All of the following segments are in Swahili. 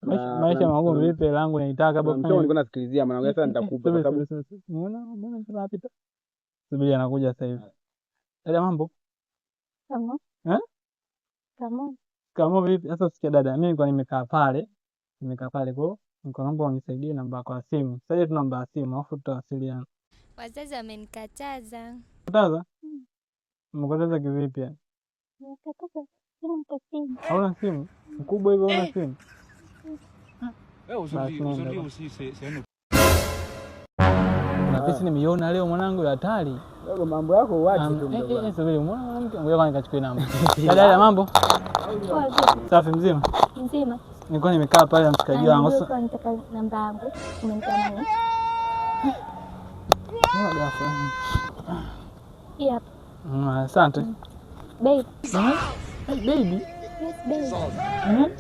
Maisha magumu vipi? Hela yangu naitaka. Kuna mchongo nilikuwa nasikilizia mwanangu, sasa nitakupa kwa sababu Umeona, umeona mtu anapita. Subiri, anakuja sasa hivi. Dada, mambo? Kama Eh? kama Kama vipi? Sasa sikia dada, mimi nilikuwa nimekaa pale kwa nilikuwa naomba unisaidie namba kwa simu. Sasa tu namba ya simu alafu tutawasiliana. Wazazi wamenikataza. Kataza? Mkataza kivipi yani? Nikataka sina hata simu. Hauna simu? Mkubwa hivyo hauna simu? Aujourd'hui, Basi nenda aujourd'hui basi. aussi, c'est un autre. Kuna pisi nimeiona leo mwanangu ya hatari. Dogo, mambo yako uache tu mdogo wangu. Subiri, umeona mwanamke? Ngoja kwanza nikachukue namba. Dada, dada, mambo? Poa, vipi? Safi, mzima? Mzima. Nilikuwa nimekaa pale na mshikaji wangu. Najua Sasa kwa nitaka namba yangu. Umenitamani. mbona ghafla? Hii hapa. Asante. Babe. Hey, baby. Yes, babe.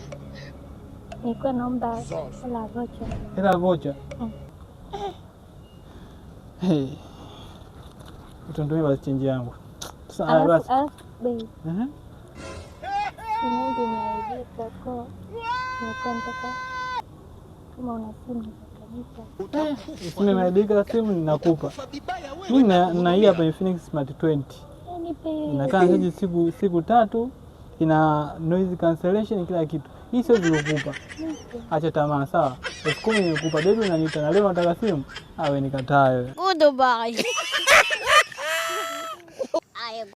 Nilikuwa naomba hela ya vocha. Hela ya vocha. Hey. Utanitumia basi change yangu. Sasa haya Alafu basi. alafu babe, simu yangu imeharibika, kwa nilikuwa nataka kama una simu utanipa. Simu imeharibika, simu ninakupa. Mimi na hii hapa Infinix Smart 20. Eh, nipe. Inakaa chaji siku 3, ina noise cancellation, kila kitu. Hii siwezi kukupa. Acha tamaa, sawa? 10,000 nimekupa, baby unaniita na leo nataka simu. Awe nikataa wewe. Goodbye.